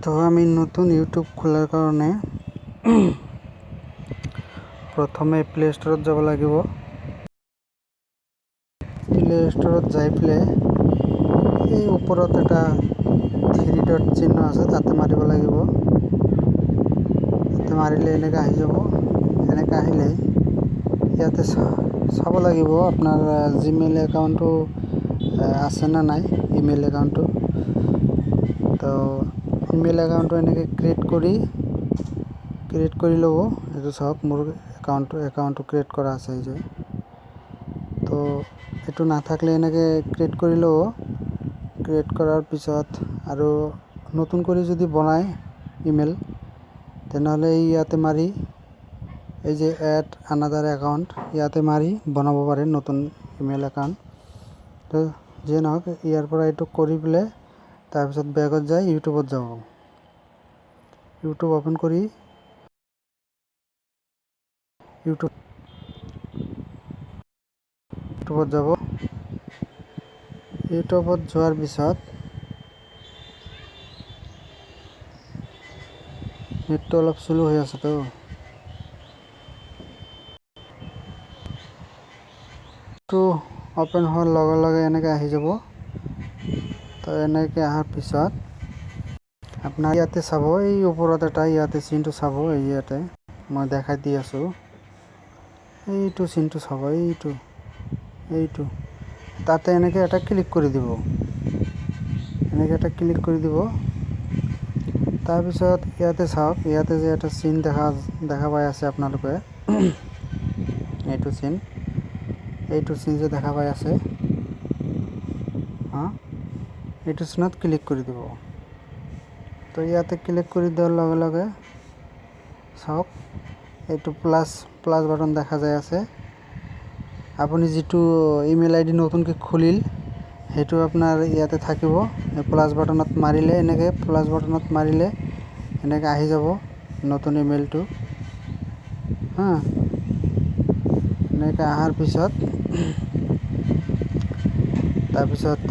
তো আমি নতুন ইউটিউব খোলাৰ কাৰণে প্ৰথমে প্লে ষ্ট'ৰত যাব লাগিব। প্লে ষ্ট'ৰত যাই পেলাই এই ওপৰত এটা থ্ৰী ডট চিহ্ন আছে, তাতে মাৰিব লাগিব। তাতে মাৰিলে এনেকৈ আহি যাব। এনেকৈ আহিলে ইয়াতে চাব লাগিব আপোনাৰ জিমেইল একাউণ্টটো আছে নে নাই। ইমেইল একাউণ্টটো, তো ইমেইল একাউণ্টটো এনেকৈ ক্ৰিয়েট কৰি ল'ব। এইটো চাওক, মোৰ একাউণ্টটো ক্ৰিয়েট কৰা আছে এই যে। তো এইটো নাথাকিলে এনেকৈ ক্ৰিয়েট কৰি ল'ব। ক্ৰিয়েট কৰাৰ পিছত আৰু নতুন কৰি যদি বনায় ইমেইল, তেনেহ'লে ইয়াতে মাৰি, এই যে এড আনাডাৰ একাউণ্ট, ইয়াতে মাৰি বনাব পাৰে নতুন ইমেইল একাউণ্ট। তো যিয়ে নহওক, ইয়াৰ পৰা এইটো কৰি পেলাই তাৰপিছত বেকত যাই ইউটিউবত যাব। ইউটিউব অ'পেন কৰি ইউটিউবত যাব। ইউটিউবত যোৱাৰ পিছত নেটটো অলপ শ্ল' হৈ আছেতো। টো অ'পেন হোৱাৰ লগে লগে এনেকৈ আহি যাব। তো এনেকৈ অহাৰ পিছত আপোনাৰ ইয়াতে চাব, এই ওপৰত এটা ইয়াতে চিনটো চাব। এই ইয়াতে মই দেখাই দি আছোঁ, এইটো চিনটো চাব, এইটো। তাতে এনেকৈ এটা ক্লিক কৰি দিব। এনেকৈ এটা ক্লিক কৰি দিব। তাৰপিছত ইয়াতে চাওক, ইয়াতে যে এটা চিন দেখা পাই আছে আপোনালোকে, এইটো চিন, এইটো চিন যে দেখা পাই আছে, এইটো চিনত ক্লিক কৰি দিব। তো ইয়াতে ক্লিক কৰি দিয়াৰ লগে লগে চাওক, এইটো প্লাছ বাটন দেখা যায় আছে। আপুনি যিটো ইমেইল আইডি নতুনকৈ খুলিল, সেইটো আপোনাৰ ইয়াতে থাকিব। প্লাছ বাটনত মাৰিলে, এনেকৈ প্লাছ বাটনত মাৰিলে এনেকৈ আহি যাব নতুন ইমেইলটো। হা, এনেকৈ অহাৰ পিছত তাৰপিছত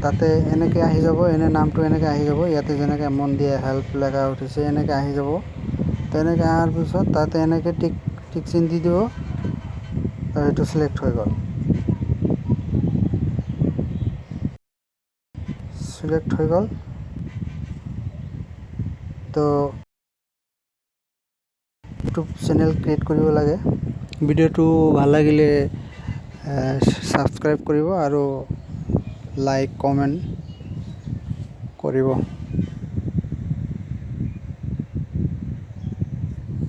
তাতে এনেকৈ আহি যাব। এনে নামটো এনেকৈ আহি যাব। ইয়াতে যেনেকৈ মন দিয়ে হেল্প লেখা উঠিছে, এনেকৈ আহি যাব। তেনেকৈ অহাৰ পিছত তাতে এনেকৈ টিক চিন দি দিব। সেইটো চিলেক্ট হৈ গ'ল। চিলেক্ট হৈ গ'ল। তো ইউটিউব চেনেল ক্ৰিয়েট কৰিব লাগে। ভিডিঅ'টো ভাল লাগিলে ছাবস্ক্ৰাইব কৰিব আৰু লাইক, কমেণ্ট কৰিব।